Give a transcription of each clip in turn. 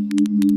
31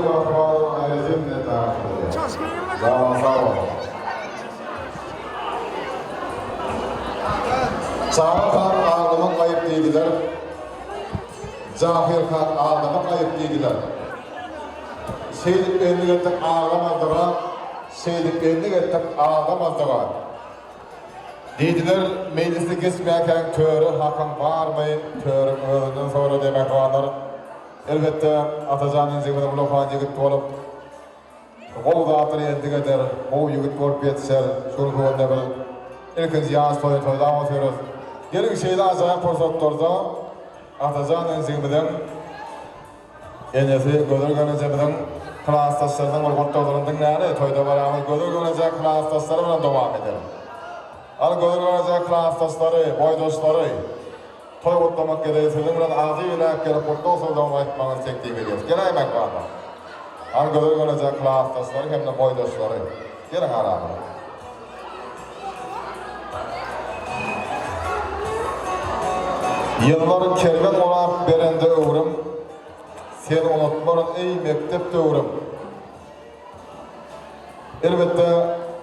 gahryman aýratyn minnetdarlyk bildirýär. Janyňyz sag bolsun. Çaga salyp aglamak aýyp diýdiler. Jahylkak aldamak aýyp diýdiler. Şeýdip endik etdik aglamazlyga, Şeýdip endik etdik aglamazlyga. Diýdiler, Meýlisde geçmäkäň töre hakyň barmy, törüň özünden sora diýip mähribanlar. Elbetde, Atajan injigimiz ullakan ýigit bolup, gowy zatlary endik eder, gowy ýigit bolup ýetişer. Şu günki günde biz ilkinji ýaş toýuny toýlap otyrys. Geliň, şeýle ajaýyp pursatlarda Atajan injigimiziň Enesi Gözel gelnejemiziň klasdaşlarynyň bir gutlaglaryny diňläli, toýda baramyz Gözel gelneje klasdaşlary bilen dowam ederin. Al Gözel gelneje klasdaşlary, boýdaşlary, toý gutlamak gezegi siziň bilen agzy ýüläp gelip gutlag sözlerini aýtmagyňyzy teklip edýäris. Geläý mähribanlar. Al Gözel gelneje klasdaşlary hem-de boýdaşlary, geliň aramyza. Ýyllar kerwen gurap berende öwrüm, Seni unutmaryn eý mekdep döwrüm. Elbetde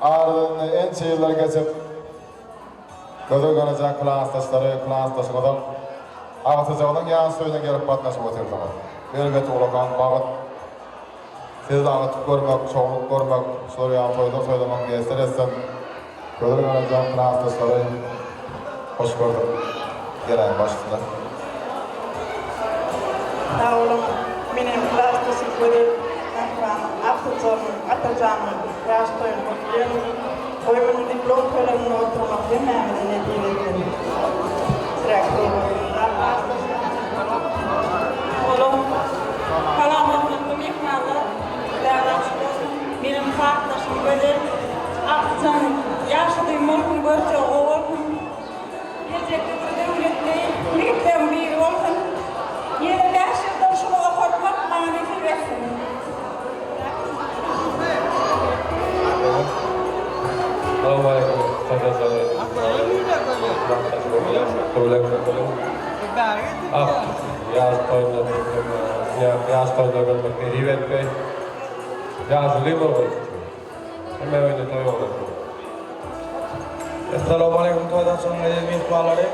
aradan indi ençe ýyllar geçip, göze görünjek klasdaşlary, klasdaşyňyzyň agtyjagynyň ýaş toýuna gelip gatnaşyp otyrsyňyz. Elbetde ulakan bagt. Sizi agytyp görmek, çowluk görmek, şular ýaly toýlar toýlamak miýesser etsin. Gözel Garajan klasdaşlary hoş gördük. Geläýiň baş üstüne. Sag boluň. Menem klasdaşym Gözel Mähribanyň agtyjagynyň Atajanyň ýaş toýuny gutlaýan. Goý munuň diplom töleginde oturmak hemmämize nesip etsin. Çyrak toý bolsun. Salam. Salam hormatly myhmanlar. Hudaýa şükür bolsun. Meniň klasdaşym Gözel. Agtyjan ýaşuly bolsun, görjegi gowy bolsun. Geljekde bir döwletli ýigitleriň biri bolsun. Ýene bäş ýyldan şuny okatmak maňa nesip etsin. Salowmaleýkim sadajaly Ak ýaş toýunda ýaş toýunda görmek nesip etdi. Ýaşuly bolgun. Hemme öýünde toý bolsun. Essalawmaleýkum toýdan soň eziz myhmanlary.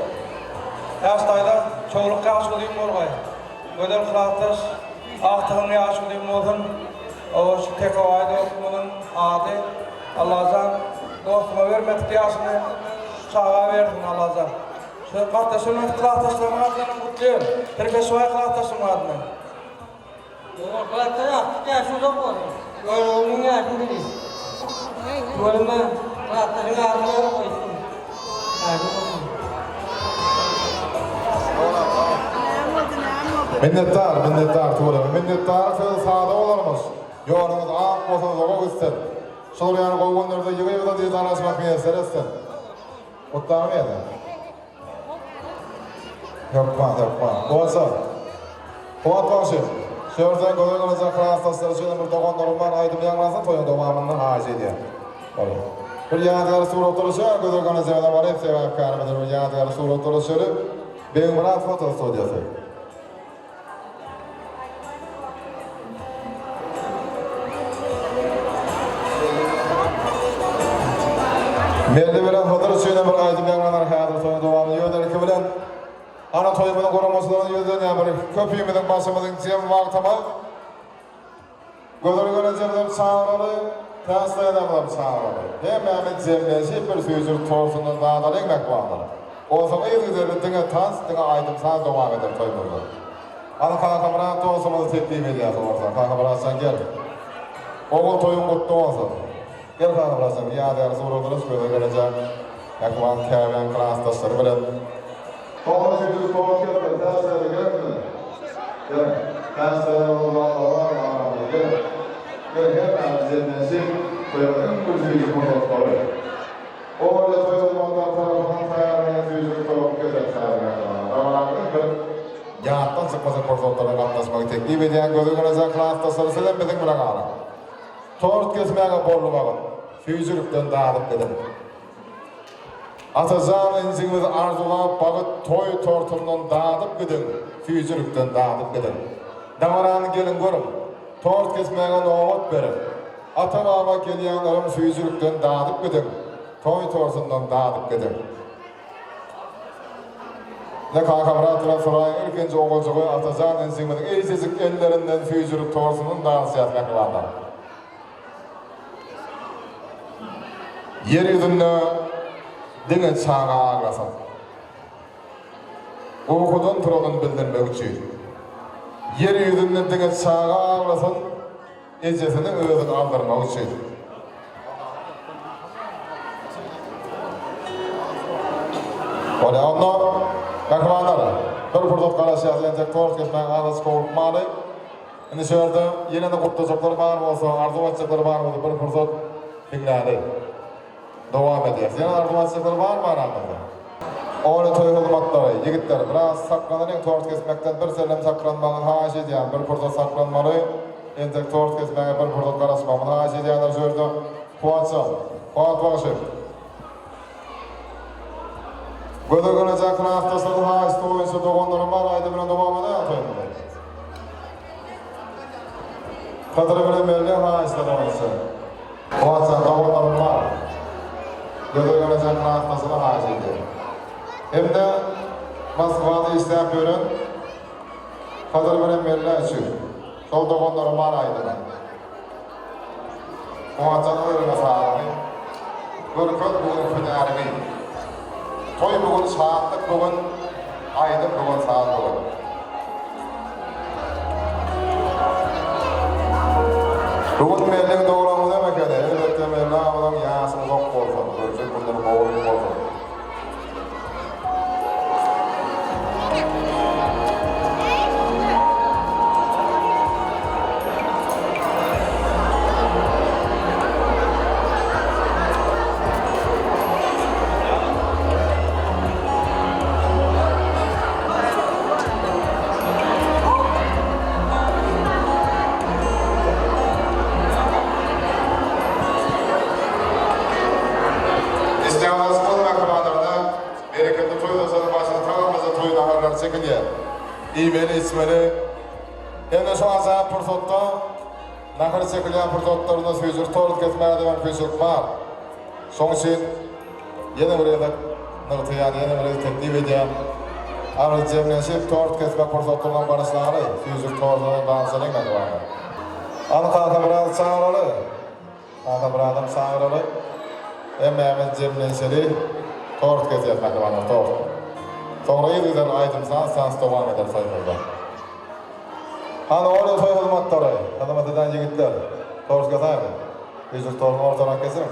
Ýaş taýda çowluk ýaşulyň bolgaý. Gözel klasdaş agtygyň ýaşulyň bolsun. Oba şu Tekebaý dostumyzyň ady Allajan dostuma bermedik ýaşyny şu çaga bersin Allajan. Şu gardaş ölmedik klasdaşlarymyň adyndan gutlaýan. Tirkeşbaý klasdaşymyň adyndan. Ýokarky ýaşy uzak bolsun. Göroglynyň ýaşyny bilin. Tüweleme klasdaşyň adyna goýsun. Ýaşy bolsun. Minnetdar, minnetdar tüweleme. Minnetdaryň sözi sada bolarmyş. Ýoluňyz ak bolsun, uzaga gitsin. Şular ýaly gowy günlerde ýygy-ýygydan didarlaşmak miýesser etsin. Gutlagyň ýene. Hökman, hökman. Bolsa. Kuwat bagşy, şu ýerde gözel gylyja klasdaşlary üçin bir doganlarym bar aýdym ýaňlansyn toýuň dowamynda haýyş edýän. Bolýar. Bir ýadygärlik suratlar düşer, gözel gylyja bar hep sebäpkärimiz bir ýadygärlik suratlar düşeli. Begmyrat foto studiýasy. Belli bilen Hydyr üçin bir aýdym ýaňlanar häzir toýuň dowamyny ýöne ilki bilen ana toýumyzyň guramaçylaryna ýüzlenýän bir köpimiziň başymyzyň jem wagtymyz Gözel gelejemizem çagyraly, Täç daýzamyzam çagyraly. Hemmämiz jemlenşip bir süýjülik tortundan dadalyň mähribanlar. Onsoň yzygiderli diňe tans, diňe aýdym-saz dowam eder toýumyzda. Hany Kakamyrat dostumyzy teklip edýäs bolsa. Kakamyrat jan gel. Ogul toýuň gutly bolsun. Gel Kakamyrat jan bir ýadygär surat alyş Gözel gelejäň mähriban käbäň klasdaşlary bilen. Soňra süýjülik tort kesmeli. Täç daýza geliň. Geliň. Täç daýza oglanlar bar aramyzda geliň. Geliň hemmämiz jemlenşip toýuň iň bir süýji pursatlary. Owaja toý gurmaklar tarapyndan taýýarlanan süýjülik torty keseli çagyrýarlar. Dabaranyň bir ýatdan çykmajak pursatlaryna gatnaşmagy teklip edýän göze görünjek klasdaşlary sizem biziň bilen galyň. Tort kesmäge boldy wagt. Süýjülikden dadyp gidiň. Atajan injigimizi arzuwlap bagyt toý tortundan dadyp gidiň, süýjülikden dadyp gidiň. Dabarany geliň görüň. Tort kesmäge nobat beriň. Ata-baba gelýänleriň süýjülikden dadyp gidiň, toý tortundan dadyp gidiň. Ine Kakamyrat bilen Suraýyň ilkinji oguljygy Atajan injigimiziň eýjejik ellerinden süýjürip torsunyň dansýas mähribanlar. Ýer ýüzünde diňe çaga aglasyn. Ukudan turanyny bildirmek üçin. Ýer ýüzünde diňe çaga aglasyn, ejesini özüni aldyrmak üçin. Bolýar onda, mähribanlar, bir pursat garaşýas entek tort kesmäge azajyk howlukmaly. Indi şu ýerde ýene-de gutlajaklar bar bolsa, arzuw aýtjaklar bar bolsa bir pursat diňläli. Dowam edýäs. Ýene arzuw aýtjaklar barmy aramyzda? Ony toý hyzmatlary, ýigitler, biraz saklanalyň tort kesmekden bir sellem saklanmagyňyzy haýyş edýän, bir pursat saklanmaly, entek tort kesmäge bir pursat garaşmagymyzy haýyş edýänler şu ýerde Kuwatjan, Kuwat bagşy. Göze görejek klasdaşlaryň haýyşty boýunça doganlarym bar aýdym bilen dowam edäýiň toýumyzy. Kadyr bilen Mergen haýyşlary boýunça. Kuwatjan doganlarym bar. Göze görejek klasdaşyny haýyş edýär. Hem-de Moskwada işläp ýören Kadyr bilen Mergen üçin. Şol doganlarym bar aýdymy. Kuwatjan özüňe saglygy. Görkez bu gün hünäriňi. Toý bu gün şatlyk bu gün aýdym bu gün saz bu gün. Bu gün Melliň doglan günem ekeni. Elbetde Melli aganyň ýaşy uzak bolsun, görjek günleri gowy bolsun. Isleýänler sport mähribanlaryna bereketli toý saçagynyň başynda tagamlyja toý naharlary çekilýär. Iýmeli, içmeli. Hem-de şu ajaýyp pursatda nahar çekilýän pursatlarynda süýjüli tort kesmäge-de mümkinçilik bar. Şoň üçin ýene bir gezek nygtaýan, ýene bir gezek teklip edýän, agyz jemlenşip tort kesmek pursatlarynyň garaşlaly, süýjüli tortlaryň dansalyň mähribanlar. Hany kaka biraz çagyraly. Kaka bir adam çagyraly. Hemmämiz jemlenşeli. Tort kesýäs mähribanlar, tort. Soňra yzygiderli aýdym-saz, tans dowam eder toýumyzda. Hany ol toý hyzmatlary, hyzmat eden ýigitler, tort kesäýeli. Süýjüli tortuny ortarak kesiň.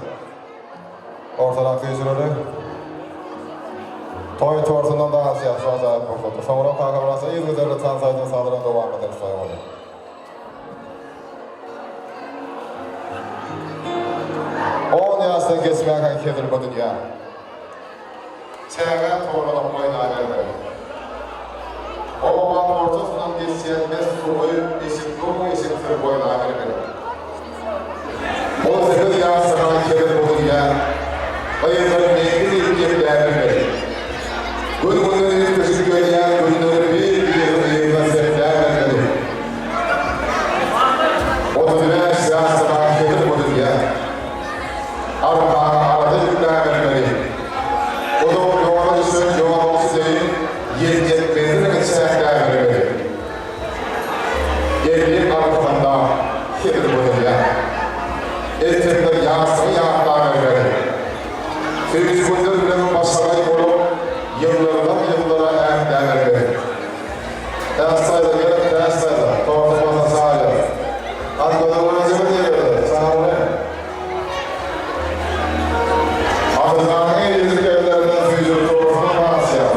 Ortarak süýjüleli. Toý tortundan dansýas şu ajaýyp pursatda. Soňra kaka biraz yzygiderli tans aýdym-saz bilen dowam ederis toýumyzy. On ýaşdan geçmänkäň hezil bu dünýä. Çägä togalanyp oýnabermeli. Obaň ortasyndan geçýän mes suwy eşik-duw eşiksiz oýnabermeli. 18 ýaşdakan hezil bu dünýä. Gyzlar meňki diýip gepläbermeli. Gün-günden üýtgeşik gelýän günleri bir-biriniň yzyna sepläbermeli. 35 ýaşdakan hezil bu dünýä. Arkaňa alada ýükläbermeli. Uzak ýola düşen ýolagçy deýin ýetjek menziliňi çäkläbermeli. Elli arkasynda hezil bu dünýä. Ertekler ýaşlygy ýatlabermeli. Süýji günler bilen başagaý bolup, ýyllardan ýyllara ätläbermeli. Täç saýla gerek, täç saýla, torta bolsa çaýla. Hany gözel görejegem diýerler, çagyryň. Atajanyň eýjejik ellerinden süýjülik tortuny basýar.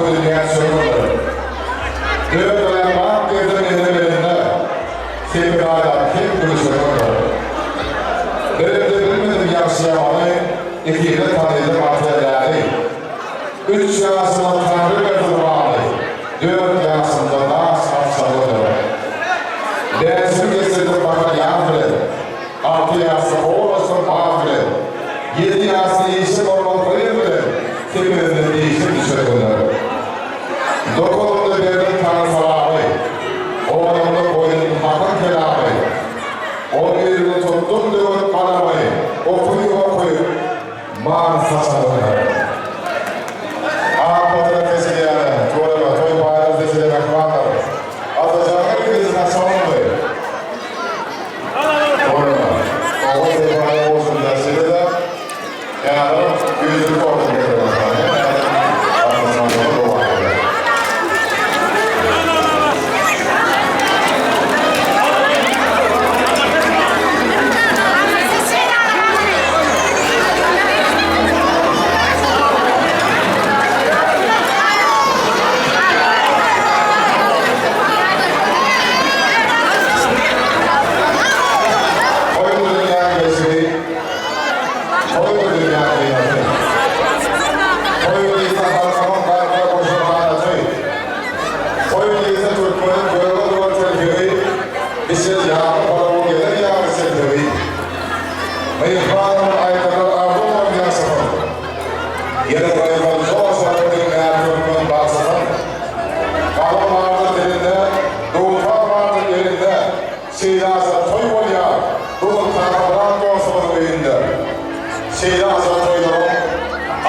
toý dünýä çöňürdir. Dört aýak at gezdim elim elinde, Sekiz aýlap hem gülüşeňdir. Birimde bilmedim ýagşy-ýamany, Ikide tanydym ata-enäni. Üç ýaşymda Taňry berdi zybany, Dört ýaşymda daş açjagydyr. Bäşimi geçirdim bahar ýaz bilen, Alty ýaşda owalaşdym baz bilen, Ýedi ýaşda işim bolmaz gyz bilen, Sekizinde dişim düşer günler. Dokuzynda berdim saňa salamy, Onunda goýdum Hakyň kelamy. On birinde tutdum döwet galamy, Okuwy okyp, Mal saçagyna. Ak pata kesilýäne, tüweleme, toý baýram seçilen mähribanlar. Atajanyň ilkinji saçagymdy. Tüweleme. Ogul sepaýa bolsun diýýär şeýle-de, häzir güýzlük tortuny getirip oturan. Hemmäňiziň gatnaşmagyňyzy dowam edýär. Toý dünýäň beşigi, toý dünýäň zynaty. Toý diýse halkymyň gaýta goşan ganaty. Toý diýse türkmeniň göge duran telpegi, bişen ýagly palawyň geler ýaly çelpegi. Myhmanym aýdyrlar arzuw bolan ýagşysyn. Ýene gyzlar joşaryp diňlär türkmen bagşysyn. Galam bardyr dilinde, dutar bardyr elinde, Şeýle ajap toý bolýar bu gün Kakamyrat dostumyzyň öýünde. Şeýle ajap toýlaryň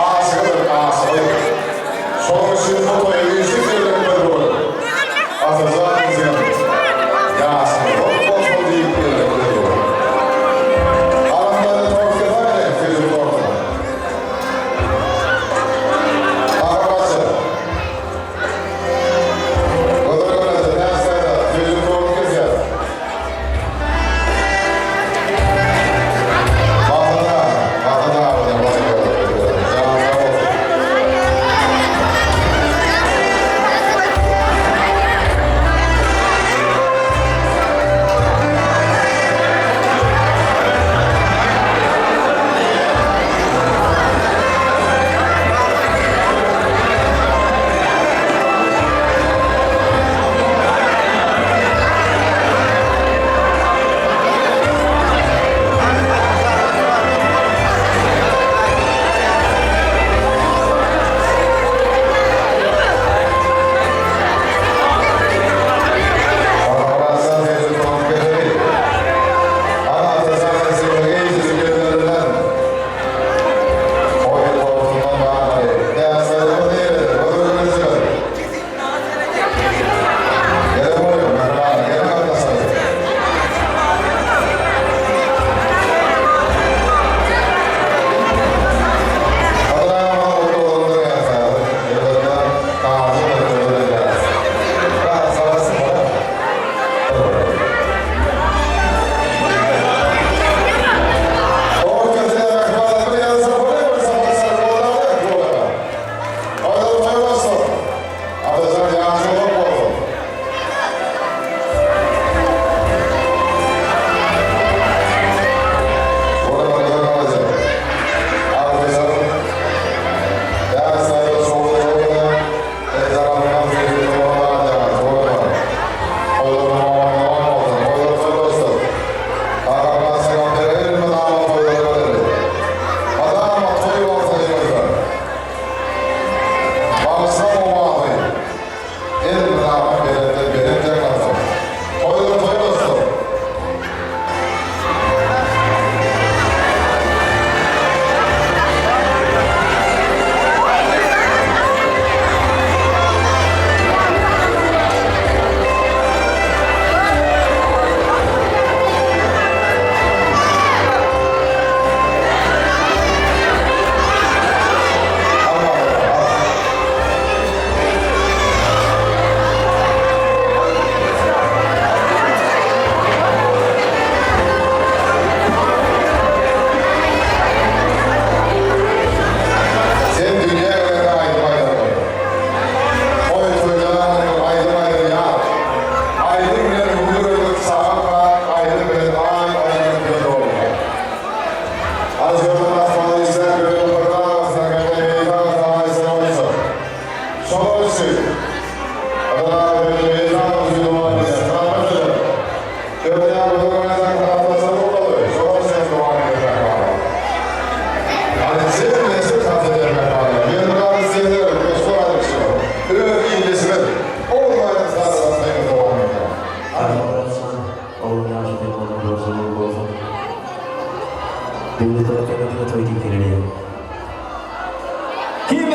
aşygydyr aşygy. Şonuň üçin bu toýa üýşüp geldik biz bu gün. Atajan bizem ýaşyň uzak bolsun diýip geldik biz bu gün. Galamdary tort kesäýeli, süýjük tortuny.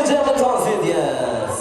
Jigijemli tans edýäs.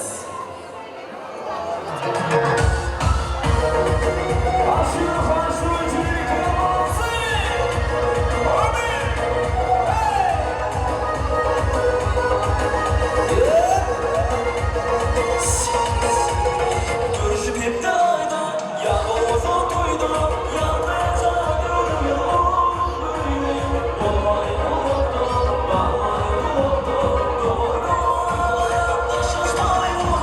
Görüşüp hepde aýda, ýa bolmasa toýda, Ýagdaýa görünmez oň öýüne. Bolmaýyn uzakda, galmaýyn uzakda, Dogan-dogana daşlaşmaýyn.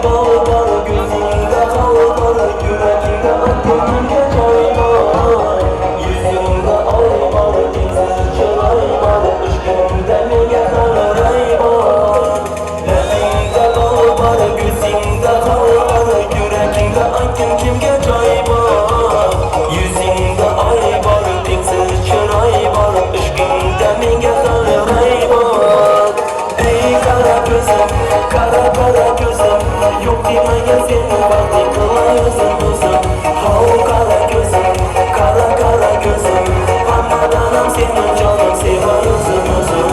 bal bar, gözüňde hal bar, Ýüregiňde akyl jaý bar. Ýüzüňde aý bar, deňsiz çyraý bar, Yşkyňda menga haraý bar. Läbiňde bal bar, gözüňde hal bar, Ýüregiňde aýtgyn kimge jaý bar. Ýüzüňde aý bar, deňsiz çyraý bar, Yşkyňda menga haraý bar. Eý gara gözüm, gara gara gözüm, Ýok diýmegin seni bagtly kylaý özüm özüm. Haw gara gözüm, gara gara gözüm, Hammadanam seni janym sewaý özüm özüm.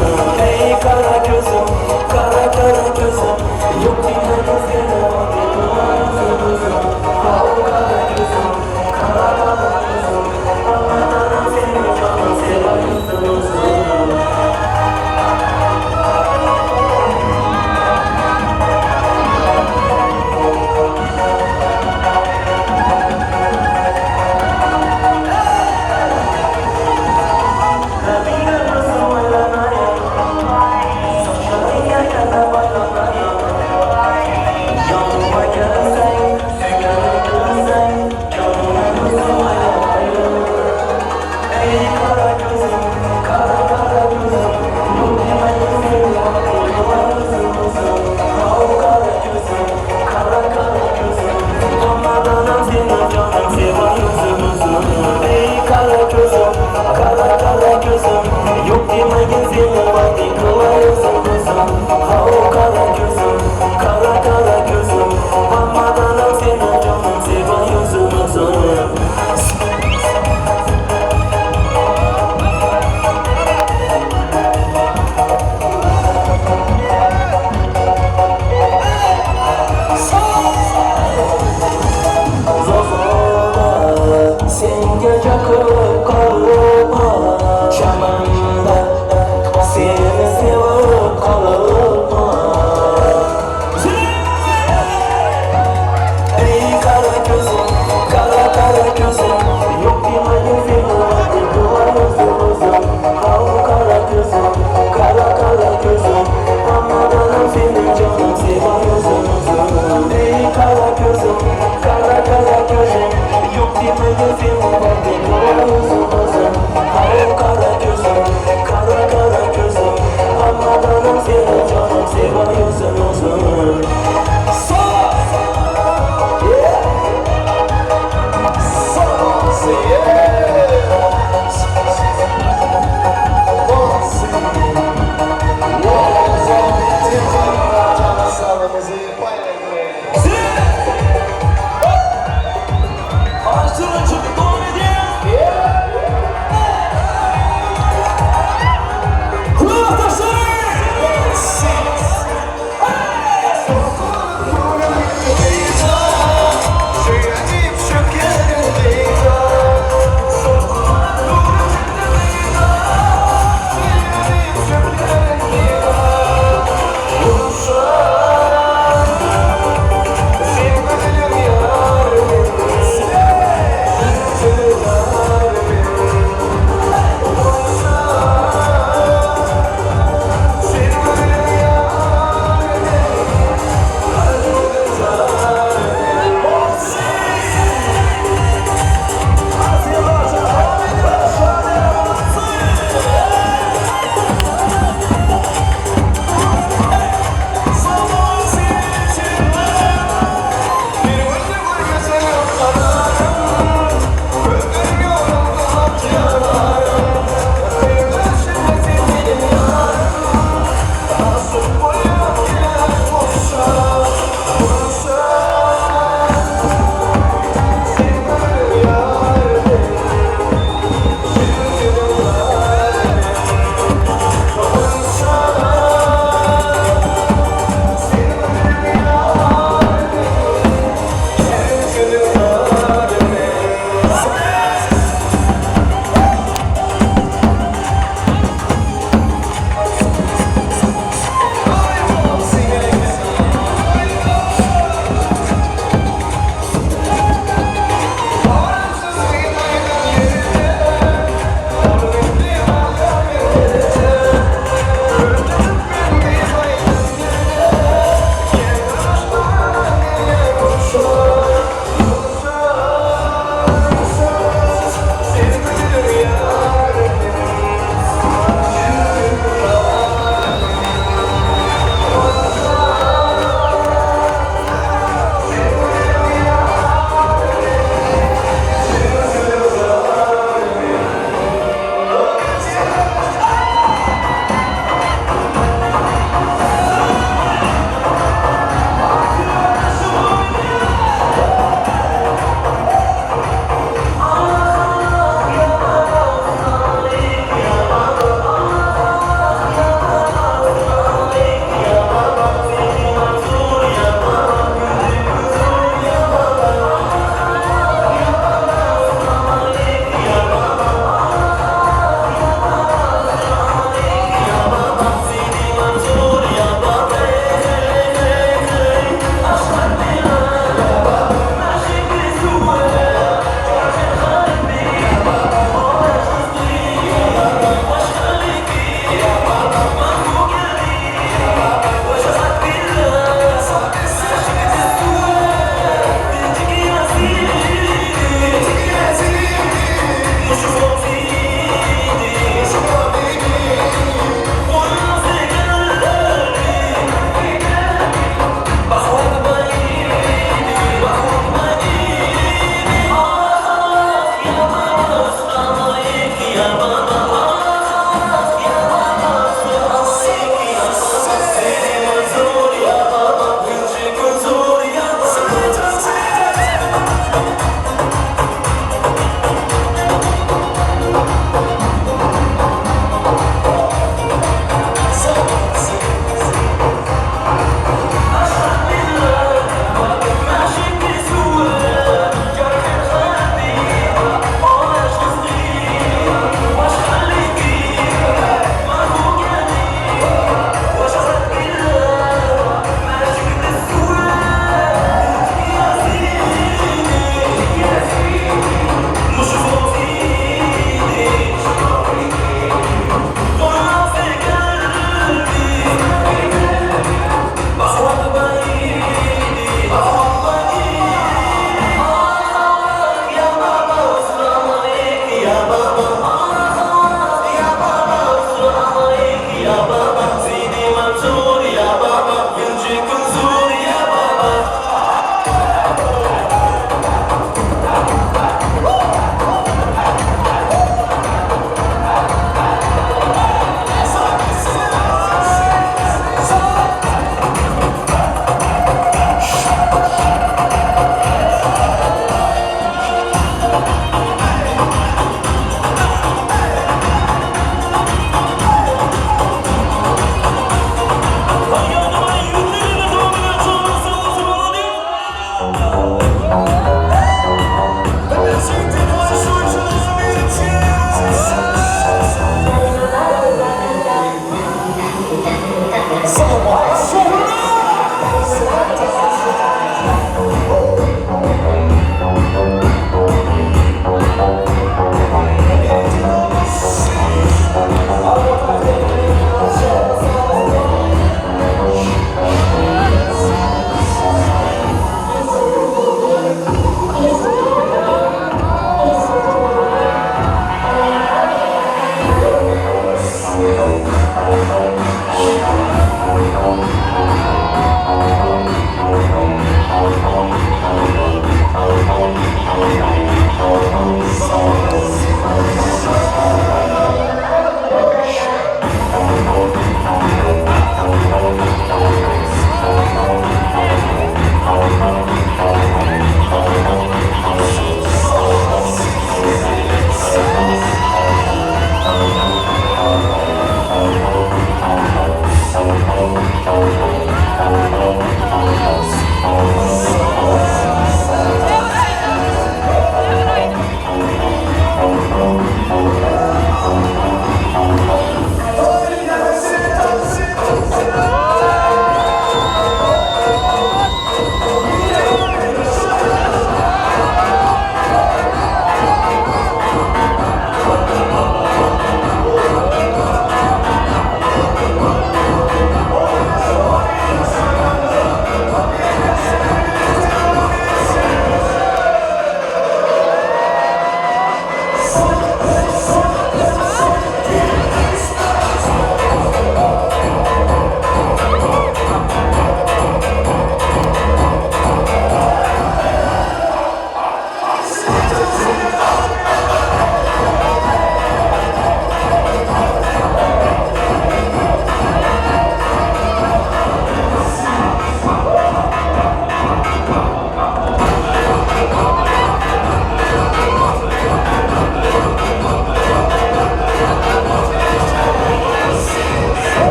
Eý gara gözüm, gara gara gözüm, Ýok diýmegin seni bagtly kylaý özüm özüm. Haw gara gözüm, gara gara gözüm, Hammadanam seni janym sewaý özüm özüm. Ýok diýmegin seni bagtly kylaý özüm özüm. Haw gara gözüm, gara gara gözüm, Hammadanam seni janym sewaý özüm özüm. Zohra, senga chaqirib qolibman, Chamanda seni sevib qolibman. Ey qara ko'zim, qara qara ko'zim, Yo'q demagin seni bagtli qilay o'zim o'zim. Hav qara ko'zim, qara qara ko'zim, Hammadanam seni jonim sevay o'zim o'zim. Ey qara ko'zim, qara qara ko'zim, Yo'q demagin seni bagtli qilay o'zim o'zim. Hav qara ko'zim, qara qara ko'zim, Hammadanam seni jonim sevay o'zim o'zim. Yeah! Say yeah! Jana sağlığımızı paylaşıyoruz. Arşın açıp devam edin.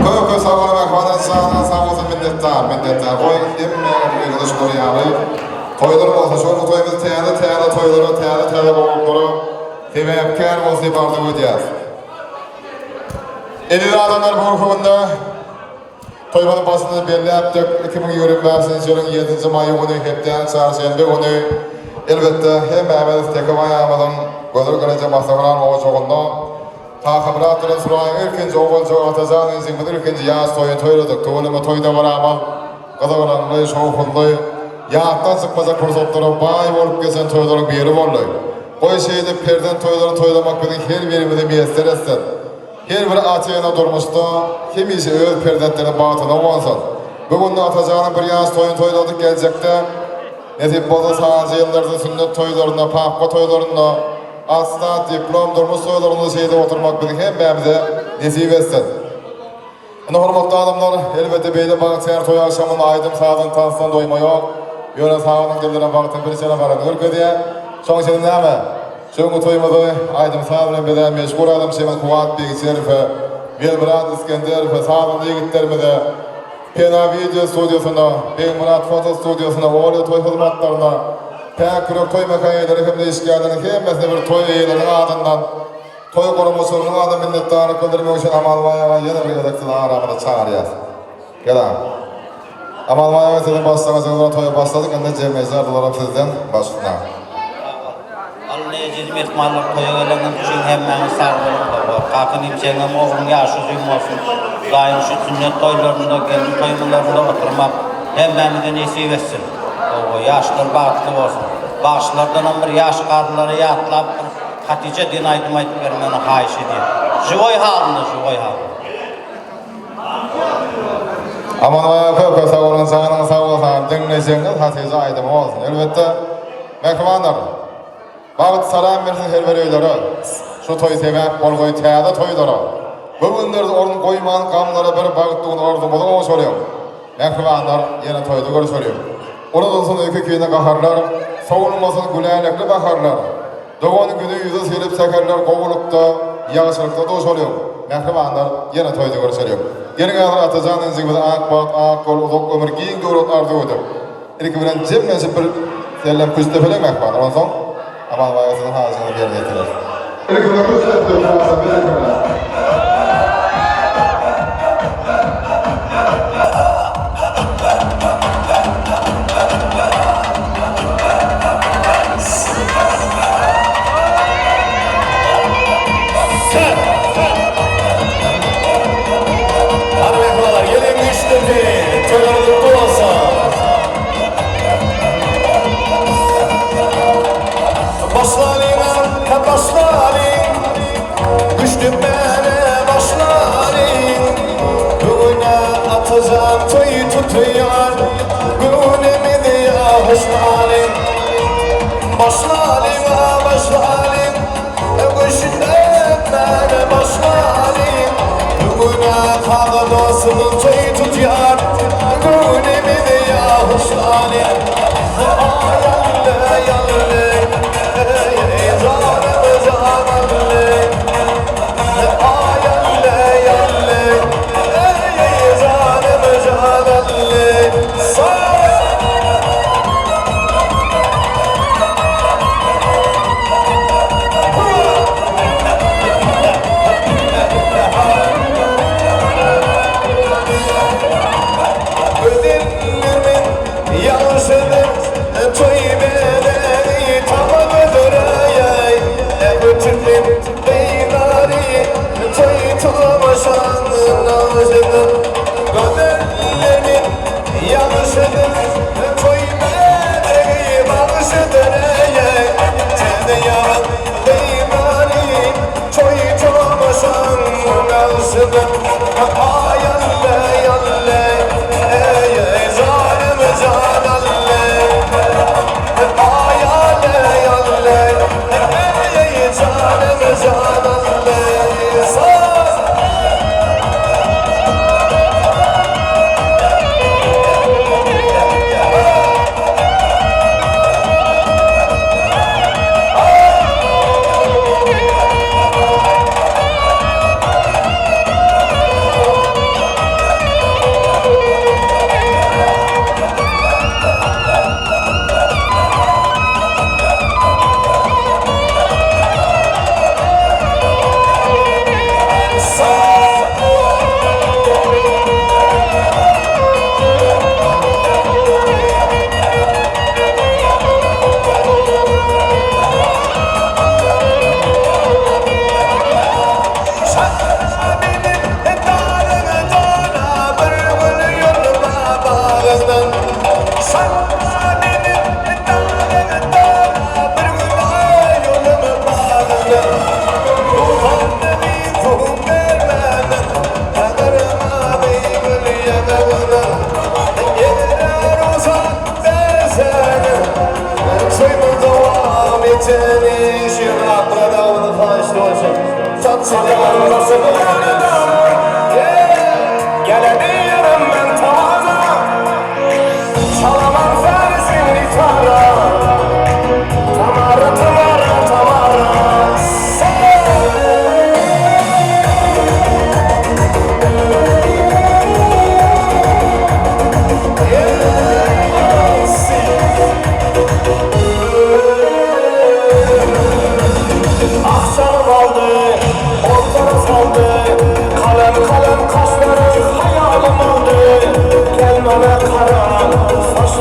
Köp köp sag boluň mähriban janyňyz sag bolsun minnetdar minnetdar goý hemmäňiz öýüňize şular ýaly toýlar bolsa şol toýumyz täze täze toýlara täze täze gowulyklara sebäpkär bolsun diýip arzuw edýäs. Eziz adamlar bu günki günde toýumyzyň başynda belläpdik 2025-nji ýylyň 7-nji maýy güni hepdäniň çarşenbe güni elbetde hemmämiz Tekebaý agamyzyň gözel gelinje maslahalan ojagynda Kakamyrat bilen Suraýyň ilkinji oglanjygy Atajan injigimiz ilkinji ýaş toýuny toýladyk. Tüweleme toý dabaramyz gyzgalaňly, şowhunly, ýatdan çykmajak pursatlara baý bolup geçen toýlaryň biri boldy. Goý şeýdip perzent toýlaryny toýlamak biziň her birimize miýesser etsin. Her bir ata-ene durmuşda hemişe öz perzentleriniň bagtyna guwansyn. Bu günde Atajanyň bir ýaş toýuny toýladyk geljekde nesip bolsa sanjy ýyllarda sünnet toýlarynda, papga toýlarynda, Asla diplom durmuş toýlarynda şeýdip oturmak biziň hemmämize nesip etsin. Indi hormatly adamlar, elbetde beýle bagtyýar toý agşamynda aýdym-sazdan, tansdan doýma ýok. Ýöne sagadyň dillerem wagtyň bir çene barany görkezýär. Şoň üçinem näme, şu günki toýumyzy aýdym-saz bilen bezän meşhur aýdymçymyz Kuwat Begçerowe, Welmyrat Isgenderowe, sazanda ýigitlerimize, Pena wideo studiýasyna, Begmyrat foto studiýasyna, Olýa toý hyzmatlaryna, Päk ýürek toý mekan eýeleri hem-de işgärleriniň hemmesine bir toý eýeleriniň adyndan, toý guramaçylarynyň adyndan minnetdarlyk bildirmek üçin Amanbaý aga ýene bir gezek sizi aramyza çagyrýas. Gel aga. Amanbaý aga siziň başlangyjyňyz bilen toýa başladyk, indi jemleýji arzuwlaram sizden başyna. Alla eziz myhmanlar toýa geleniňiz üçin hemmäňiz sag boluň baba. Kaka inim seňem ogluň ýaşy uzyn bolsun. Hudaýyň şu sünnet toýlarynda gelin toýlarynda oturmak hemmämize nesip etsin. Hawa ýaşlar bagtly bolsun. Bagşylardanam bir ýaş garrylary ýatlap bir Hatyja diýen aýdym aýdyp bermegini haýyş edýän. Žiwoý halynda žiwoý halynda. Amanbaý aga köp köp sag boluň janyňyz sag bolsun diňlejegiňiz Hatyja aýdymy bolsun elbetde. Mähribanlar! Bagt salam bersin her bir öýlere, Şu toý sebäp bolgaý täze toýlara. Bu günlerde orun goýman gamlara Bir bagtly gün arzuwymyzy goşalyň. Mähribanlar, ýene toýda görüşeliň. Unudylsyn öýke-kine gaharlar, Sowulmasyn gülälekli baharlar. Dogan güni ýüze sylyp säherler Gowulykda, ýagşylykda duşalyň. Mähribanlar, ýene toýda görüşeliň. Geliň häzir Atajan injigimize ak bagt, ak ýol, uzak ömür, giň döwlet arzuw edip. Ilki bilen jemlenşip bir sellem küştdepeleň mähribanlar, onsoň Aman baýa siziň haýyşyňyzy ýerine ýetirer. Ilki bilen küştdepdi, onsoň berekella. Hany mähribanlar, geliň güýçlenip, toýlarymyz gutly bolsun! Başlalyň arka başlalyň, Güýçlenmäne başlalyň. Bu gün-ä Atajan toý tutýar, Göwnümizi ýa hoşlalyň. Başlalyň-a başlalyň, Güýçlenmäne başlalyň. Bu gün-ä kazy dostumyz toý tutýar, Göwnümizi ýa hoşlalyň.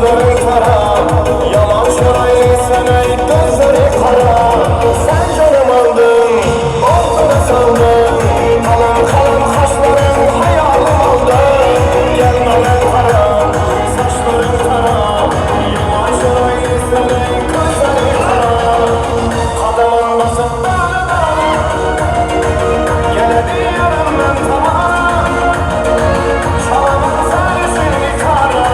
Saçlaryň tara, Ýaman çyraýly sen-eý, gözleri gara. Sen janym aldyň, ortada saldyň, Galam-galam kaşlaryň haýalym aldy. Gel maňa gara, saçlaryň tara, Ýaman çyraýly sen-eý, gözleri gara. Gadamyň basyp dagdan, Gelediyorum men tamam. Çalaman sen üçin gitara.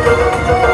Thank you.